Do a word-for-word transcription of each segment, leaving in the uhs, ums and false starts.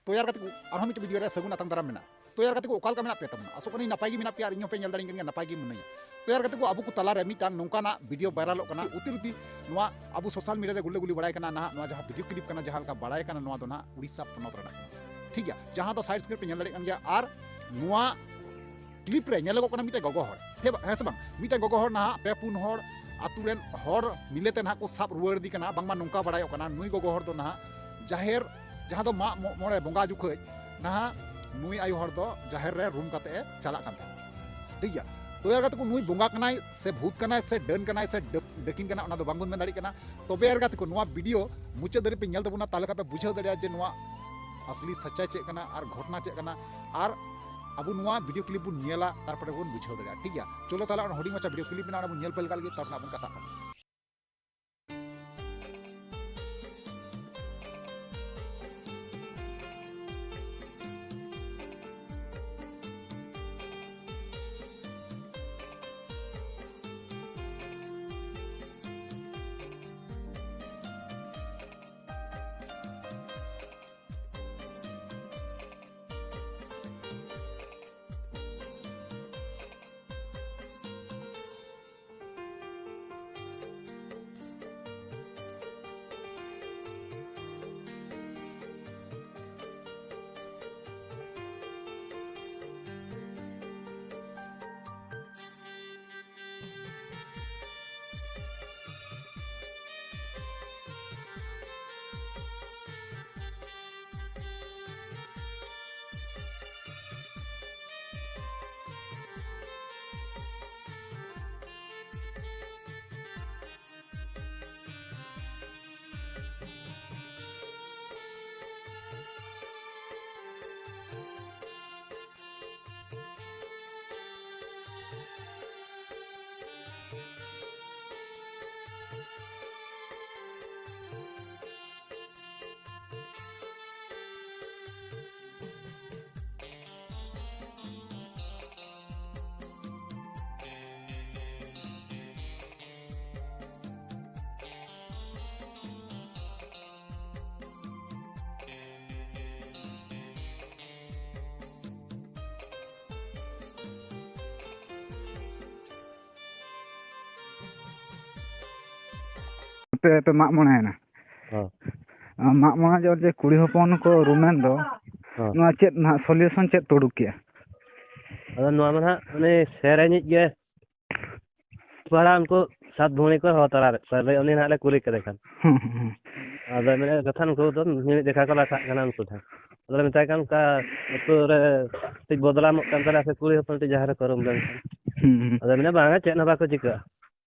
ᱛᱚ ᱭᱟᱨ ᱜᱟᱛᱮ ᱠᱚ, ᱟᱨᱦᱚᱸ ᱢᱤᱫᱴᱮᱱ ᱵᱷᱤᱰᱤᱭᱳ ᱨᱮ ᱥᱟᱹᱜᱩᱱ ᱟᱛᱟᱝ ᱫᱟᱨᱟᱢ ᱢᱮᱱᱟᱜᱼᱟ᱾ ᱛᱚ ᱭᱟᱨ ᱜᱟᱛᱮ ᱠᱚ, ᱚᱠᱟ ᱞᱮᱠᱟ ᱢᱮᱱᱟᱜ ᱯᱮᱭᱟ ᱛᱟᱵᱚᱱᱟ? ᱟᱥᱚᱜ ᱠᱟᱹᱱᱟᱹᱧ ᱱᱟᱯᱟᱭ ᱜᱮ ᱢᱮᱱᱟᱜ ᱯᱮᱭᱟ ᱟᱨ ᱤᱧ ᱦᱚᱸᱯᱮ ᱧᱮᱞ ᱫᱟᱲᱮᱧ ᱠᱟᱱ ᱜᱮᱭᱟ, ᱱᱟᱯᱟᱭ ᱜᱮ ᱢᱤᱱᱟᱹᱧᱟ᱾ ᱛᱚ ᱭᱟᱨ ᱜᱟᱛᱮ ᱠᱚ, ᱟᱵᱚ ᱠᱚ ᱛᱟᱞᱟᱨᱮ ᱢᱤᱫᱴᱟᱝ ᱱᱚᱝᱠᱟᱱᱟᱜ ᱵᱷᱤᱰᱤᱭᱳ ᱵᱷᱟᱭᱨᱟᱞᱚᱜ ᱠᱟᱱᱟ, ᱩᱛᱤ ᱨᱩᱛᱤ ᱱᱚᱣᱟ ᱟᱵᱚ ᱥᱳᱥᱟᱞ ᱢᱤᱰᱤᱭᱟ ᱨᱮ ᱜᱩᱞᱟᱹ ᱜᱩᱞᱤ ᱵᱟᱲᱟᱭ ᱠᱟᱱᱟ᱾ ᱱᱟᱦᱟᱜ ᱱᱚᱣᱟ ᱡᱟᱦᱟᱸ ᱵᱷᱤᱰᱤᱭᱳ ᱠᱞᱤᱯ ᱠᱟᱱᱟ, ᱡᱟᱦᱟᱸ ᱞᱮᱠᱟ ᱵᱟᱲᱟᱭ ᱠᱟᱱᱟ, ᱱᱚᱣᱟ ᱫᱚ ᱱᱟᱦᱟᱜ ᱩᱲᱤᱥᱥᱟ ᱯᱚᱱᱚᱛ ᱨᱮᱱᱟᱜ ᱠᱟᱱᱟ, ᱴᱷᱤᱠ ᱜᱮᱭᱟ, ᱡᱟᱦᱟᱸ ᱫᱚ ᱥᱟᱭᱤᱰ ᱥᱠᱨᱤᱱ ᱯᱮ ᱧᱮᱞ ᱫᱟᱲᱮᱭᱟᱜ ᱠᱟᱱ ᱜᱮᱭᱟ᱾ ᱟᱨ ᱱᱚᱣᱟ ᱠᱞᱤᱯ ᱨᱮ ᱧᱮᱞᱚᱜᱚᱜ ᱠᱟᱱᱟ ᱢᱤᱫᱴᱮᱱ ᱜᱚᱜᱚ ᱦᱚᱲ, ᱦᱮᱸ ᱵᱟ-, ᱦᱮᱸ ᱥᱮ ᱵᱟᱝ? ᱢᱤᱫᱴᱮᱱ ᱜᱚᱜᱚ ᱦᱚᱲ ᱱᱟᱦᱟᱜ ᱯᱮ ᱯᱩᱱ ᱦᱚᱲ ᱟᱛᱳ ᱨᱮᱱ ᱦᱚᱲ ᱢᱤᱞᱮ ᱛᱮ ᱱᱟᱦᱟᱜ ᱠᱚ ᱥᱟᱵ ᱨᱩᱣᱟᱹᱲ ᱤᱫᱤ ᱠᱟᱱᱟ᱾ ᱵᱟᱝᱢᱟ ᱱᱚᱝᱠᱟ ᱵᱟᱲᱟᱭᱚᱜ ᱠᱟᱱᱟ, ᱱᱩᱭ ᱜᱚᱜᱚ ᱦᱚᱲ ᱫᱚ ᱱᱟᱦᱟᱜ ᱡᱟᱦᱮᱨ, ᱡᱟᱦᱟᱸ ᱫᱚ ᱢᱟᱜ ᱢᱚ-, ᱢᱚᱬᱮ ᱵᱚᱸᱜᱟ ᱡᱚᱠᱷᱚᱡ ᱱᱟᱦᱟᱜ ᱱᱩᱭ ᱟᱭᱳ ᱦᱚᱲ ᱫᱚ ᱡᱟᱦᱮᱨ ᱨᱮ ᱨᱩᱢ ᱠᱟᱛᱮ ᱮ ᱪᱟᱞᱟᱜ ᱠᱟᱱ ᱛᱟᱦᱮᱸᱱᱟ, ᱴᱷᱤᱠ ᱜᱮᱭᱟ᱾ ᱛᱚ ᱭᱟᱨ ᱜᱟᱛᱮ ᱠᱚ, ᱱᱩᱭ ᱵᱚᱸᱜᱟ ᱠᱟᱱᱟᱭ ᱥᱮ ᱵᱷᱩᱛ ᱠᱟᱱᱟᱭ ᱥᱮ ᱰᱟᱹᱱ ᱠᱟᱱᱟᱭ ᱥᱮ ᱰᱟᱹᱯ-, ᱰᱟᱹᱠᱤᱱ ᱠᱟᱱᱟᱭ, ᱚᱱᱟ ᱫᱚ ᱵᱟᱝᱵᱚᱱ ᱢᱮᱱ ᱫᱟᱲᱮᱭᱟᱜ ᱠᱟᱱᱟ᱾ ᱛᱚᱵᱮ ᱭᱟᱨ ᱜᱟᱛᱮ ᱠᱚ, ᱱᱚᱣᱟ ᱵᱷᱤᱰᱤᱭᱳ ᱢᱩᱪᱟᱹᱫ ᱫᱷᱟᱹᱨᱤᱡ ᱯᱮ ᱧᱮᱞ ᱛᱟᱵᱚᱱᱟ, ᱛᱟᱦᱚᱞᱮ ᱠᱷᱟᱱ ᱯᱮ ᱵᱩᱡᱷᱟᱹᱣ ᱫᱟᱲᱮᱭᱟᱜᱼᱟ ᱡᱮ ᱱᱚᱣᱟ ᱟᱥᱞᱤ ᱥᱟᱪᱟᱭ ᱪᱮᱫ ᱠᱟᱱᱟ ᱟᱨ ᱜᱷᱚᱴᱚᱱᱟ ᱪᱮᱫ ᱠᱟᱱᱟ᱾ ᱟᱨ ᱟᱵᱚ ᱱᱚᱣᱟ ᱵᱷᱤᱰᱤᱭᱳ ᱠᱞᱤᱯ ᱵᱚᱱ ᱧᱮᱞᱟ, ᱛᱟᱨᱯᱚᱨᱮ ᱵᱚᱱ ᱵᱩᱡᱷᱟᱹᱣ ᱫᱟᱲᱮᱭᱟᱜᱼᱟ, ᱴᱷᱤᱠ ᱜᱮᱭᱟ᱾ ᱪᱚᱞᱚ ᱛᱟᱦᱚᱞᱮ ᱚᱱᱟ ᱦᱩᱰᱤᱧ ᱢᱟᱪᱷᱟ ᱵᱷᱤᱰᱤᱭᱳ ᱠᱞᱤᱯ ᱢᱮᱱᱟᱜᱼᱟ, ᱚᱱᱟ ᱵᱚᱱ ᱧᱮᱞ ᱯᱮᱞ ᱠᱟᱜ ᱞᱮᱜᱮ, ᱛᱟᱨᱯᱚᱨᱮ ᱱᱟᱜ ᱵᱚᱱ ᱠᱟᱛᱷᱟᱜ ᱠᱟᱱᱟ᱾ ᱯᱮ ᱯᱮ ᱢᱟᱜ ᱢᱚᱬᱮᱭᱮᱱᱟ᱾ ᱦᱚᱸ᱾ ᱟᱨ ᱢᱟᱜ ᱢᱚᱬᱮ ᱡᱚᱦᱚᱜ ᱡᱮ ᱠᱩᱲᱤ ᱦᱚᱯᱚᱱ ᱠᱚ ᱨᱩᱢᱮᱱ ᱫᱚ, ᱦᱚᱸ᱾ ᱱᱚᱣᱟ ᱪᱮᱫ ᱱᱟᱦᱟᱜ solution ᱪᱮᱫ ᱯᱮ ᱩᱰᱩᱠ ᱠᱮᱜᱼᱟ? ᱟᱫᱚ ᱱᱚᱣᱟ ᱢᱟ ᱱᱟᱦᱟᱜ ᱩᱱᱤ ᱥᱮᱨᱮᱧᱤᱡ ᱜᱮ ᱯᱟᱲᱟ ᱩᱱᱠᱩ ᱥᱟᱛ ᱵᱷᱩᱣᱟᱹᱬᱤ ᱠᱚ ᱦᱚᱦᱚ ᱛᱟᱨᱟ ᱞᱮᱫ ᱠᱚᱣᱟ, ᱞᱟᱹᱭ ᱩᱱᱤ ᱱᱟᱦᱟᱜ ᱞᱮ ᱠᱩᱞᱤ ᱠᱮᱫᱮ ᱠᱷᱟᱱ᱾ ᱦᱩᱸ, ᱦᱩᱸ, ᱦᱩᱸ᱾ ᱟᱫᱚ ᱢᱮᱱᱮᱫ ᱠᱟᱛᱷᱟ ᱩᱱᱠᱩ ᱫᱚ ᱢᱤᱢᱤᱫ ᱡᱚᱠᱷᱟ ᱠᱚ ᱞᱟᱴᱷᱟᱜ ᱠᱟᱱᱟ ᱩᱱᱠᱩ ᱴᱷᱮᱱ᱾ ᱟᱫᱚ ᱞᱮ ᱢᱮᱛᱟᱭ ᱠᱟᱱ ᱚᱱᱠᱟ ᱟᱹᱛᱩ ᱨᱮ ᱠᱟᱹᱴᱤᱡ ᱵᱚᱫᱞᱟᱢᱚᱜ ᱠᱟᱱ ᱛᱟᱞᱮᱭᱟ ᱥᱮ ᱠᱩᱲᱤ ᱦᱚᱯᱚᱱ ᱠᱟᱹᱴᱤᱡ ᱡᱟᱦᱮᱨ ᱨᱮᱠᱚ ᱨᱩᱢ ᱞᱮᱱᱠᱷᱟᱱ᱾ ᱦᱩᱸ, ᱦᱩᱸ᱾ ᱟᱫᱚ ᱢᱮᱱᱟ ᱵᱟᱝᱟ ᱪᱮᱫ ᱦᱚᱸ ᱵᱟᱠᱚ ᱪᱤᱠᱟᱹᱜᱼᱟ᱾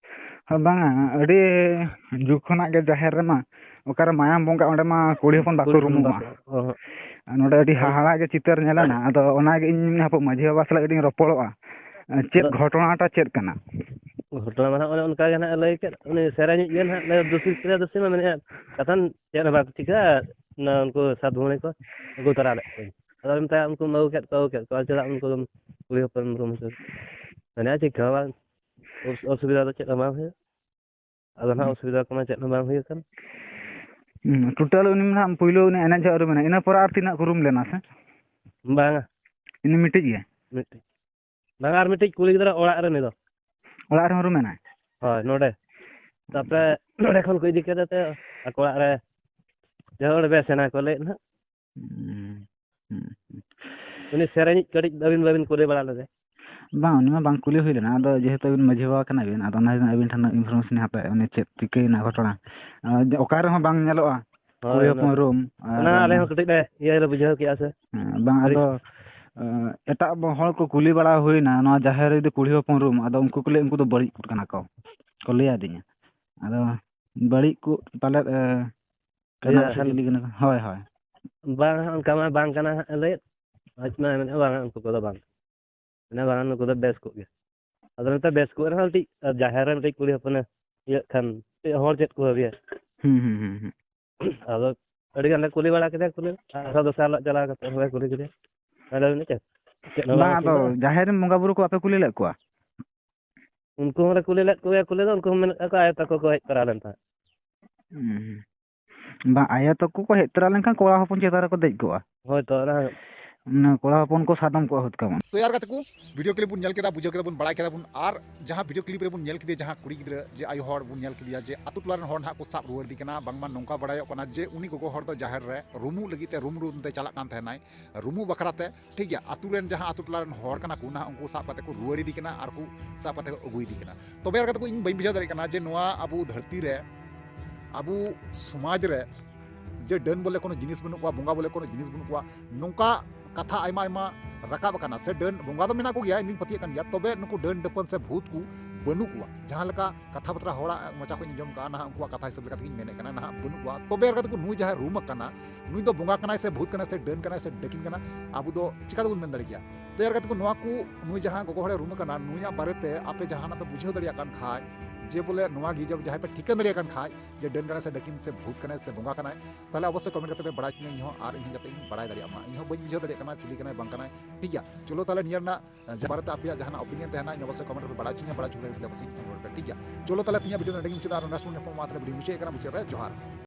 ᱦᱮᱸ, ᱵᱟᱝᱟ, ᱟᱹᱰᱤ ᱡᱩᱜᱽ ᱠᱷᱚᱱᱟᱜ ᱜᱮ ᱡᱟᱦᱮᱨ ᱨᱮᱢᱟ ᱚᱠᱟᱨᱮ ᱢᱟᱭᱟᱢ ᱵᱚᱸᱜᱟ ᱚᱸᱰᱮ ᱢᱟ ᱠᱩᱲᱤ ᱦᱚᱯᱚᱱ ᱵᱟᱠᱚ ᱠᱩᱲᱤ ᱦᱚᱯᱚᱱ ᱨᱩᱢᱩᱜᱼᱟ᱾ ᱵᱟᱠᱚ, ᱚ, ᱦᱚᱸ᱾ ᱟᱨ ᱱᱚᱰᱮ ᱟᱹᱰᱤ ᱟᱨ ᱦᱟᱦᱟᱲᱟ ᱜᱮ ᱪᱤᱛᱟᱹᱨ ᱧᱮᱞᱮᱱᱟ᱾ ᱟᱫᱚ ᱚᱱᱟᱜᱮ ᱤᱧ ᱦᱟᱯᱮ ᱢᱟᱹᱡᱷᱤ ᱵᱟᱵᱟ ᱥᱟᱞᱟᱜ ᱠᱟᱹᱴᱤᱡ ᱤᱧ ᱨᱚᱯᱚᱲᱚᱜᱼᱟ᱾ ᱪᱮᱫ ᱟᱫᱚ ᱜᱷᱚᱴᱚᱱᱟᱴᱟ ᱪᱮᱫ ᱠᱟᱱᱟ? ᱜᱷᱚᱴᱚᱱᱟ ᱢᱟ ᱱᱟᱦᱟᱜ ᱚᱱᱮ ᱚᱱᱠᱟ ᱜᱮ ᱱᱟᱦᱟᱜ ᱞᱟᱹᱭ ᱠᱮᱫ, ᱩᱱᱤ ᱥᱮᱨᱮᱧᱤᱡ ᱜᱮ ᱱᱟᱦᱟᱜ ᱞᱟᱹᱭ ᱫᱩᱥᱤ ᱠᱮᱫᱟ, ᱫᱩᱥᱤ ᱢᱟ ᱢᱮᱱᱮᱫᱼᱟ, ᱠᱟᱛᱷᱟᱱ ᱪᱮᱫ ᱦᱚᱸ ᱵᱟᱝ ᱪᱤᱠᱟᱹᱜᱼᱟ, ᱚᱱᱟ ᱩᱱᱠᱩ ᱥᱟᱛ ᱵᱷᱩᱣᱟᱹᱬᱤ ᱠᱚ ᱟᱹᱜᱩ ᱛᱚᱨᱟ ᱞᱮᱫ ᱠᱚᱣᱟᱧ᱾ ᱟᱫᱚ ᱢᱮᱛᱟᱭᱟ, ᱩᱱᱠᱩᱢ ᱟᱹᱜᱩ ᱠᱮᱫ ᱠᱚᱣᱟ, ᱟᱹᱜᱩ ᱠᱮᱫ ᱠᱚᱣᱟ, ᱪᱮᱫᱟᱜ ᱩᱱᱠᱩ ᱫᱚᱢ ᱠᱩᱲᱤ ᱦᱚᱯᱚᱱ ᱨᱩᱢ ᱦᱚᱪᱚ? ᱢᱮᱱᱮᱫᱼᱟ, ᱪᱤᱠᱟᱹ ᱦᱚᱸ ᱵᱟᱝ, ᱚᱥ-, ᱚᱥᱩᱵᱤᱫᱷᱟ ᱫᱚ ᱪᱮᱫ ᱦᱚᱸ ᱵᱟᱝ ᱦᱩᱭᱩᱜᱼᱟ᱾ ᱟᱫᱚ ᱱᱟᱦᱟᱜ ᱦᱩᱸ᱾ ᱚᱥᱩᱵᱤᱫᱷᱟ ᱠᱚᱢᱟ ᱪᱮᱫ ᱦᱚᱸ ᱵᱟᱝ ᱦᱩᱭ ᱟᱠᱟᱱ᱾ ᱦᱩᱸ, total ᱩᱱᱤ ᱢᱟ ᱱᱟᱦᱟᱜ ᱯᱩᱭᱞᱩ ᱩᱱᱤ ᱮᱱᱮᱡ ᱡᱚᱦᱚᱜ ᱨᱮ ᱢᱮᱱᱟᱭ, ᱤᱱᱟᱹ ᱯᱚᱨᱮ ᱟᱨ ᱛᱤᱱᱟᱹᱜ ᱠᱚ ᱨᱩᱢ ᱞᱮᱱᱟ ᱥᱮ? ᱵᱟᱝᱟ᱾ ᱤᱱᱟᱹ ᱢᱤᱫᱴᱤᱡ ᱜᱮ? ᱢᱤᱫᱴᱤᱡ᱾ ᱵᱟᱝᱟ, ᱟᱨ ᱢᱤᱫᱴᱤᱡ ᱠᱩᱲᱤ ᱜᱤᱫᱽᱨᱟᱹ ᱚᱲᱟᱜ ᱨᱮ ᱩᱱᱤ ᱫᱚ᱾ ᱚᱲᱟᱜ ᱨᱮᱦᱚᱸ ᱨᱩᱢ ᱢᱮᱱᱟᱭ? ᱦᱳᱭ, ᱱᱚᱰᱮ᱾ ᱛᱟᱯᱚᱨᱮ ᱱᱚᱰᱮ ᱠᱷᱚᱱ ᱠᱚ ᱤᱫᱤ ᱠᱮᱫᱮ ᱛᱮ ᱟᱠᱚ ᱚᱲᱟᱜ ᱨᱮ ᱡᱟᱦᱟᱸ ᱚᱸᱰᱮ ᱵᱮᱥ ᱮᱱᱟ ᱠᱚ ᱞᱟᱹᱭᱮᱫ ᱱᱟᱦᱟᱜ᱾ ᱦᱩᱸ, ᱦᱩᱸ, ᱦᱩᱸ᱾ ᱩᱱᱤ ᱥᱮᱨᱮᱧᱤᱡ ᱠᱟᱹᱴᱤᱡ ᱟᱹᱵᱤᱱ ᱵᱟᱹᱵᱤᱱ ᱠᱩᱞᱤ ᱵᱟᱲᱟ ᱞᱮᱫᱮ? ᱵᱟᱝ, ᱩᱱᱤ ᱢᱟ ᱵᱟᱝ ᱠᱩᱞᱤ ᱦᱩᱭ ᱞᱮᱱᱟ᱾ ᱟᱫᱚ ᱡᱮᱦᱮᱛᱩ ᱟᱹᱵᱤᱱ ᱢᱟᱹᱡᱷᱤ ᱵᱟᱵᱟ ᱠᱟᱱᱟ ᱵᱤᱱ, ᱟᱫᱚ ᱚᱱᱟ ᱟᱹᱵᱤᱱ ᱴᱷᱮᱱ information ᱤᱧ ᱦᱟᱛᱟᱣᱮᱫᱼᱟ, ᱩᱱᱤ ᱪᱮᱫ ᱪᱤᱠᱟᱹᱭᱮᱱᱟ ᱜᱷᱚᱴᱚᱱᱟ᱾ ᱟᱨ ᱚᱠᱟ ᱨᱮᱦᱚᱸ ᱵᱟᱝ ᱧᱮᱞᱚᱜᱼᱟ ᱦᱳᱭ, ᱠᱩᱲᱤ ᱚᱱᱟ, ᱦᱚᱯᱚᱱ ᱨᱩᱢ᱾ ᱟᱨ ᱚᱱᱟ ᱟᱞᱮ ᱦᱚᱸ ᱠᱟᱹᱴᱤᱡ ᱞᱮ ᱤᱭᱟᱹ ᱞᱮ ᱵᱩᱡᱷᱟᱹᱣ ᱠᱮᱜᱼᱟ ᱥᱮ᱾ ᱦᱮᱸ, ᱵᱟᱝ, ᱟᱹᱰᱤ ᱟᱫᱚ, ᱮ, ᱮᱴᱟᱜ ᱵᱚ-, ᱦᱚᱲ ᱠᱚ ᱠᱩᱞᱤ ᱵᱟᱲᱟ ᱦᱩᱭᱱᱟ, ᱱᱚᱣᱟ ᱡᱟᱦᱮᱨ ᱨᱮ ᱡᱩᱫᱤ ᱠᱩᱲᱤ ᱦᱚᱯᱚᱱ ᱨᱩᱢ, ᱟᱫᱚ ᱩᱱᱠᱩ ᱠᱚ ᱞᱟᱹᱭ, ᱩᱱᱠᱩ ᱫᱚ ᱵᱟᱹᱲᱤᱡ ᱠᱚ ᱠᱟᱱᱟ ᱠᱚ, ᱠᱚ ᱞᱟᱹᱭ ᱟᱹᱫᱤᱧᱟ᱾ ᱟᱫᱚ ᱵᱟᱹᱲᱤᱡ ᱠᱚ ᱯᱟᱞᱮᱫ, ᱮ, ᱠᱟᱱᱟ ᱤᱭᱟᱹ ᱥᱮ ᱠᱷᱟᱱ ᱪᱤᱞᱤ ᱠᱟᱱᱟ ᱠᱚ? ᱦᱳᱭ, ᱦᱳᱭ᱾ ᱵᱟᱝ, ᱚᱱᱠᱟ ᱢᱟ ᱵᱟᱝ ᱠᱟᱱᱟ ᱦᱟᱸᱜ ᱞᱟᱹᱭᱮᱫ᱾ ᱟᱡ ᱢᱟ ᱢᱮᱱᱮᱫ, "ᱵᱟᱝᱟ, ᱩᱱᱠᱩ ᱠᱚᱫᱚ ᱵᱟᱝ᱾ ᱢᱟᱱᱮ, ᱵᱟᱝᱟ, ᱱᱩᱠᱩ ᱫᱚ ᱵᱮᱥ ᱠᱚᱜ ᱜᱮᱭᱟ᱾" ᱟᱫᱚ ᱱᱚᱛᱮ ᱵᱮᱥ ᱠᱚᱜ ᱨᱮᱦᱚᱸ ᱢᱤᱫᱴᱤᱡ ᱡᱟᱦᱮᱨ ᱨᱮ ᱢᱤᱫᱴᱤᱡ ᱠᱩᱲᱤ ᱦᱚᱯᱚᱱᱮ ᱤᱭᱟᱹᱜ ᱠᱷᱟᱱ, ᱢᱤᱫᱴᱤᱡ ᱦᱚᱲ ᱪᱮᱫ ᱠᱚ ᱵᱷᱟᱹᱵᱤᱭᱟ? ᱦᱩᱸ, ᱦᱩᱸ, ᱦᱩᱸ, ᱦᱩᱸ᱾ ᱟᱫᱚ ᱟᱹᱰᱤ ᱜᱟᱱ ᱞᱮ ᱠᱩᱞᱤ ᱵᱟᱲᱟ ᱠᱮᱫᱮᱭᱟ, ᱠᱩᱞᱤ, ᱟᱨᱦᱚᱸ ᱫᱚᱥᱟᱨ ᱦᱤᱞᱳᱜ ᱪᱟᱞᱟᱣ ᱠᱟᱛᱮ ᱦᱚᱸᱞᱮ ᱠᱩᱞᱤ ᱠᱮᱫᱮᱭᱟ᱾ ᱟᱫᱚ ᱢᱮᱱᱫᱟ, "ᱪᱮᱫ? ᱪᱮᱫ ᱦᱚᱸ ᱵᱟᱝ, ᱵᱟᱝ ᱟᱫᱚ ᱚᱥᱩᱵᱤᱫᱷᱟ?" ᱡᱟᱦᱮᱨ ᱨᱮᱱ ᱵᱚᱸᱜᱟ ᱵᱩᱨᱩ ᱠᱚ ᱵᱟᱯᱮ ᱠᱩᱞᱤ ᱞᱮᱫ ᱠᱚᱣᱟ? ᱩᱱᱠᱩ ᱦᱚᱸᱞᱮ ᱠᱩᱞᱤ ᱞᱮᱫ ᱠᱚᱜᱮᱭᱟ, ᱠᱩᱞᱤ ᱫᱚ ᱩᱱᱠᱩ ᱦᱚᱸ ᱢᱮᱱᱮᱫ ᱛᱟᱠᱚ ᱟᱭᱳ ᱛᱟᱠᱚ ᱠᱚ ᱦᱮᱡ ᱛᱚᱨᱟ ᱞᱮᱱ ᱛᱟᱦᱮᱸᱫ᱾ ᱦᱩᱸ᱾ ᱵᱟᱝ, ᱟᱭᱳ ᱛᱟᱠᱚ ᱠᱚ ᱦᱮᱡ ᱛᱚᱨᱟ ᱞᱮᱱᱠᱷᱟᱱ ᱠᱚᱲᱟ ᱦᱚᱯᱚᱱ ᱪᱮᱛᱟᱱ ᱨᱮᱠᱚ ᱫᱮᱡ ᱠᱚᱜᱼᱟ᱾ ᱦᱳᱭ ᱛᱚ, ᱚᱱᱟ ᱠᱚᱲᱟ ᱦᱚᱯᱚᱱ ᱠᱚ ᱥᱟᱫᱚᱢ ᱠᱚ ᱟᱹᱦᱩᱫ ᱠᱟᱜ ᱵᱚᱱᱟ᱾ ᱛᱚ ᱭᱟᱨ ᱜᱟᱛᱮ ᱠᱚ, ᱵᱷᱤᱰᱤᱭᱳ ᱠᱞᱤᱯ ᱵᱚᱱ ᱧᱮᱞ ᱠᱮᱫᱟ, ᱵᱩᱡᱷᱟᱹᱣ ᱠᱮᱫᱟ ᱵᱚᱱ, ᱵᱟᱲᱟᱭ ᱠᱮᱫᱟ ᱵᱚᱱ᱾ ᱟᱨ ᱡᱟᱦᱟᱸ ᱵᱷᱤᱰᱤᱭᱳ ᱠᱞᱤᱯ ᱨᱮᱵᱚᱱ ᱧᱮᱞ ᱠᱮᱫᱮᱭᱟ, ᱡᱟᱦᱟᱸ ᱠᱩᱲᱤ ᱜᱤᱫᱽᱨᱟᱹ, ᱡᱮ ᱟᱭᱳ ᱦᱚᱲ ᱵᱚᱱ ᱧᱮᱞ ᱠᱮᱫᱮᱭᱟ ᱡᱮ ᱟᱛᱳ ᱴᱚᱞᱟ ᱨᱮᱱ ᱦᱚᱲ ᱱᱟᱦᱟᱜ ᱠᱚ ᱥᱟᱵ ᱨᱩᱣᱟᱹᱲ ᱤᱫᱤ ᱠᱟᱱᱟ, ᱵᱟᱝᱢᱟ ᱱᱚᱝᱠᱟ ᱵᱟᱲᱟᱭᱚᱜ ᱠᱟᱱᱟ ᱡᱮ ᱩᱱᱤ ᱜᱚᱜᱚ ᱦᱚᱲ ᱫᱚ ᱡᱟᱦᱮᱨ ᱨᱮ ᱨᱩᱢᱩᱜ ᱞᱟᱹᱜᱤᱫ ᱛᱮ ᱨᱩᱢ ᱨᱩᱢ ᱛᱮ ᱪᱟᱞᱟᱜ ᱠᱟᱱ ᱛᱟᱦᱮᱱᱟᱭ, ᱨᱩᱢᱩᱜ ᱵᱟᱠᱷᱨᱟ ᱛᱮ, ᱴᱷᱤᱠ ᱜᱮᱭᱟ᱾ ᱟᱛᱳ ᱨᱮᱱ ᱡᱟᱦᱟᱸ ᱟᱛᱳ ᱴᱚᱞᱟ ᱨᱮᱱ ᱦᱚᱲ ᱠᱟᱱᱟ ᱠᱚ, ᱱᱟᱦᱟᱜ ᱩᱱᱠᱩ ᱥᱟᱵ ᱠᱟᱛᱮ ᱠᱚ ᱨᱩᱣᱟᱹᱲ ᱤᱫᱤ ᱠᱟᱱᱟ ᱟᱨ ᱠᱚ ᱥᱟᱵ ᱠᱟᱛᱮ ᱠᱚ ᱟᱹᱜᱩ ᱤᱫᱤ ᱠᱟᱱᱟ᱾ ᱛᱚᱵᱮ ᱟᱨ ᱠᱟᱛᱮ ᱠᱚ, ᱤᱧ ᱵᱟᱹᱧ ᱵᱩᱡᱷᱟᱹᱣ ᱫᱟᱲᱮᱭᱟᱜ ᱠᱟᱱᱟ ᱡᱮ ᱱᱚᱣᱟ ᱟᱵᱚ ᱫᱷᱟᱹᱨᱛᱤ ᱨᱮ, ᱟᱵᱚ ᱥᱚᱢᱟᱡᱽ ᱨᱮ, ᱡᱮ ᱰᱟᱹᱱ ᱵᱚᱞᱮ ᱠᱳᱱᱳ ᱡᱤᱱᱤᱥ ᱵᱟᱹᱱᱩᱜ ᱠᱚᱣᱟ, ᱵᱚᱸᱜᱟ ᱵᱚᱞᱮ ᱠᱳᱱᱳ ᱡᱤᱱᱤᱥ ᱵᱟᱹᱱᱩᱜ ᱠᱚᱣᱟ, ᱱᱚᱝᱠᱟ ᱠᱟᱛᱷᱟ ᱟᱭᱢᱟ ᱟᱭᱢᱟ ᱨᱟᱠᱟᱵ ᱟᱠᱟᱱᱟ᱾ ᱥᱮ ᱰᱟᱹᱱ ᱵᱚᱸᱜᱟ ᱫᱚ ᱢᱮᱱᱟᱜ ᱠᱚᱜᱮᱭᱟ, ᱤᱧ ᱫᱩᱧ ᱯᱟᱹᱛᱭᱟᱹᱜ ᱠᱟᱱ ᱜᱮᱭᱟ, ᱛᱚᱵᱮ ᱱᱩᱠᱩ ᱰᱟᱹᱱ ᱰᱟᱹᱯᱟᱹᱱ ᱥᱮ ᱵᱷᱩᱛ ᱠᱚ ᱵᱟᱹᱱᱩᱜ ᱠᱚᱣᱟ᱾ ᱡᱟᱦᱟᱸ ᱞᱮᱠᱟ ᱠᱟᱛᱷᱟ ᱵᱟᱛᱨᱟ ᱦᱚᱲᱟᱜ ᱢᱚᱪᱟ ᱠᱷᱚᱱ ᱤᱧ ᱟᱸᱡᱚᱢ ᱠᱟᱜᱼᱟ, ᱱᱟᱦᱟᱜ ᱩᱱᱠᱩᱣᱟᱜ ᱠᱟᱛᱷᱟ ᱦᱤᱥᱟᱹᱵ ᱞᱮᱠᱟ ᱛᱮᱜᱤᱧ ᱢᱮᱱᱮᱫ ᱠᱟᱱᱟ, ᱱᱟᱦᱟᱜ ᱵᱟᱹᱱᱩᱜ ᱠᱚᱣᱟ᱾ ᱛᱚᱵᱮ ᱟᱨ ᱠᱟᱛᱮ ᱠᱚ, ᱱᱩᱭ ᱡᱟᱦᱟᱸᱭ ᱨᱩᱢ ᱟᱠᱟᱱᱟ, ᱱᱩᱭ ᱫᱚ ᱵᱚᱸᱜᱟ ᱠᱟᱱᱟᱭ ᱥᱮ ᱵᱷᱩᱛ ᱠᱟᱱᱟᱭ ᱥᱮ ᱰᱟᱹᱱ ᱠᱟᱱᱟᱭ ᱥᱮ ᱰᱟᱹᱠᱤᱱ ᱠᱟᱱᱟ, ᱟᱵᱚ ᱫᱚ ᱪᱤᱠᱟ ᱛᱮᱵᱚᱱ ᱢᱮᱱ ᱫᱟᱲᱮ ᱠᱮᱭᱟ? ᱛᱚ ᱭᱟᱨ ᱜᱟᱛᱮ ᱠᱚ, ᱱᱚᱣᱟ ᱠᱚ, ᱱᱩᱭ ᱡᱟᱦᱟᱸ ᱜᱚᱜᱚ ᱦᱚᱲᱮ ᱨᱩᱢ ᱟᱠᱟᱱᱟ, ᱱᱩᱭᱟᱜ ᱵᱟᱨᱮᱛᱮ ᱟᱯᱮ ᱡᱟᱦᱟᱱᱟᱜ ᱯᱮ ᱵᱩᱡᱷᱟᱹᱣ ᱫᱟᱲᱮᱭᱟᱜ ᱠᱟᱱ ᱠᱷᱟᱡ, ᱡᱮ ᱵᱚᱞᱮ ᱱᱚᱣᱟ ᱜᱮ ᱡᱮ ᱡᱟᱦᱟᱸᱭ ᱯᱮ ᱴᱷᱤᱠᱟᱹ ᱫᱟᱲᱮᱭᱟᱜ ᱠᱟᱱ ᱠᱷᱟᱡ ᱡᱮ ᱰᱟᱹᱱ ᱠᱟᱱᱟᱭ ᱥᱮ ᱰᱟᱹᱠᱤᱱ ᱥᱮ ᱵᱷᱩᱛ ᱠᱟᱱᱟᱭ ᱥᱮ ᱵᱚᱸᱜᱟ ᱠᱟᱱᱟᱭ, ᱛᱟᱦᱚᱞᱮ ᱚᱵᱚᱥᱥᱳᱭ ᱠᱚᱢᱮᱱᱴ ᱠᱟᱛᱮ ᱯᱮ ᱵᱟᱲᱟᱭ ᱦᱚᱪᱚᱧᱟ, ᱤᱧ ᱦᱚᱸ, ᱟᱨ ᱤᱧ ᱦᱚᱸ ᱡᱟᱛᱮ ᱤᱧ ᱵᱟᱲᱟᱭ ᱫᱟᱲᱮᱭᱟᱜ ᱢᱟ᱾ ᱤᱧ ᱦᱚᱸ ᱵᱟᱹᱧ ᱵᱩᱡᱷᱟᱹᱣ ᱫᱟᱲᱮᱭᱟᱜ ᱠᱟᱱᱟ ᱪᱤᱞᱤ ᱠᱟᱱᱟᱭ ᱵᱟᱝ ᱠᱟᱱᱟᱭ᱾ ᱴᱷᱤᱠ ᱜᱮᱭᱟ, ᱪᱚᱞᱚ ᱛᱟᱦᱚᱞᱮ ᱱᱤᱭᱟᱹ ᱨᱮᱱᱟᱜ, ᱡᱮ ᱵᱟᱨᱮᱛᱮ ᱟᱯᱮᱭᱟᱜ ᱡᱟᱦᱟᱱᱟᱜ ᱚᱯᱤᱱᱤᱭᱚᱱ ᱛᱟᱦᱮᱱᱟ, ᱤᱧ ᱚᱵᱚᱥᱥᱳᱭ ᱠᱚᱢᱮᱱᱴ ᱨᱮ ᱯᱮ ᱵᱟᱲᱟᱭ ᱦᱚᱪᱚᱧᱟ, ᱵᱟᱲᱟᱭ ᱦᱚᱪᱚ ᱫᱟᱲᱮᱭᱟᱜ ᱯᱮᱭᱟ ᱯᱟᱥᱮᱡ ᱤᱧ ᱨᱩᱣᱟᱹᱲ ᱯᱮ᱾ ᱴᱷᱤᱠ ᱜᱮᱭᱟ, ᱪᱚᱞᱚ ᱛᱟᱦᱚᱞᱮ ᱛᱮᱦᱮᱧᱟᱜ ᱵᱷᱤᱰᱤᱭᱳ ᱫᱚ ᱱᱚᱰᱮ ᱜᱮ ᱢᱩᱪᱟᱹᱫᱟ, ᱟᱨ ᱱᱮᱠᱥᱴ ᱧᱟᱯᱟᱢ ᱢᱟ ᱛᱟᱦᱚᱞᱮ ᱵᱷᱤᱰᱤᱭᱳ ᱢᱩᱪᱟᱹᱫ ᱠᱟᱱᱟ, ᱢᱩᱪᱟᱹᱫ ᱨᱮ ᱡᱚᱦᱟᱨ᱾